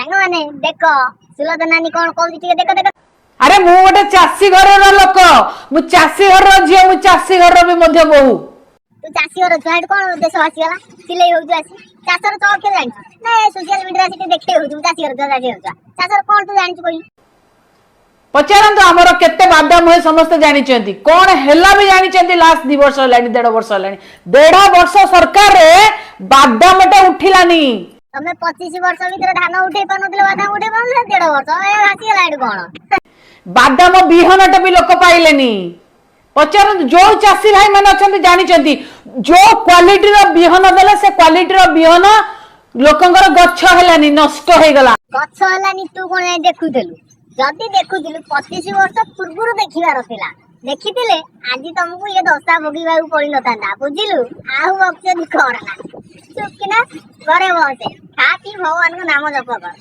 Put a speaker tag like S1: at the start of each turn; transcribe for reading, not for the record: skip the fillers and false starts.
S1: ସାଙ୍ଗମାନେ, ଦେଖ, ସୁଲତା ନାନୀ କଣ କହୁଛି, ଟିକେ ଦେଖ ଦେଖ।
S2: ଆରେ, ମୁଁ ଗୋଟେ ଚାଷୀ ଘରର ଲୋକ, ମୁଁ ଚାଷୀ ଘରର ଝିଅ, ମୁଁ ଚାଷୀ ଘରର ବି ମଧ୍ୟ ବୋହୂ।
S1: ତୁ ଚାଷୀ ଘର ଛୁଆ, ଏଠି କଣ ଦେଶ ଭାସିଗଲା ସିଲେଇ ହଉଛୁ ଆସି? ଚାଷର ତ ଅକ୍ଷର ଜାଣିଛୁ ନା? ସୋସିଆଲ ମିଡିଆରେ ଆସି ଟିକେ ଦେଖେଇ ହଉଛୁ, ମୁଁ ଚାଷୀ ଘର ଛୁଆ, ଚାଷୀ ଘର ଛୁଆ। ଚାଷର କଣ ତୁ ଜାଣିଛୁ, କହିଲୁ?
S2: ପଚାରନ୍ତୁ, ଆମର କେତେ ବାଦାମ ହୁଏ ସମସ୍ତେ ଜାଣିଛନ୍ତି, କଣ ହେଲା ବି ଜାଣିଛନ୍ତି। ଲାଷ୍ଟ 2 ବର୍ଷ ହେଲାଣି, 1.5 ବର୍ଷ ହେଲାଣି, 1.5 ବର୍ଷ ସରକାରରେ ବାଦାମଟା ଉଠିଲାନି।
S1: ତମେ 25 ବର୍ଷ ଭିତରେ ଧାନ ଉଠେଇ ପାରୁନଥିଲେ, ବାଦାମ ଉଠେଇ ପାରୁନଥିଲେ, 1.5 ବର୍ଷ ଏ ଭାସିଗଲା, ଏଠୁ କଣ?
S2: ବାଦାମ ବିହନଟା ବି ଲୋକ ପାଇଲେନି। ପଚାରନ୍ତୁ, ଯୋଉ ଚାଷୀ ଭାଇ ମାନେ ଅଛନ୍ତି ଜାଣିଛନ୍ତି, ଯୋଉ କ୍ୱାଲିଟିର ବିହନ ଦେଲେ ସେ କ୍ୱାଲିଟିର ବିହନ ଲୋକଙ୍କର ଗଛ ହେଲାନି, ନଷ୍ଟ ହେଇଗଲା।
S1: ଗଛ ହେଲାନି, ତୁ କଣ ଯାଇ ଦେଖୁଥିଲୁ? ଯଦି ଦେଖୁଥିଲୁ, 25 ବର୍ଷ ପୂର୍ବରୁ ଦେଖିବାର ଥିଲା। ଦେଖିଥିଲେ ଆଜି ତମକୁ ଇଏ ଦଶା ଭୋଗିବାକୁ ପଡିନଥାନ୍ତା, ବୁଝିଲୁ? ଆଉ ବକ୍ଚୋଦି କରନା, ଚୁପ୍ କିନା ଘରେ ବସେ, ଖା ପିଇ ଭଗବାନଙ୍କ ନାମ ଜପ କର।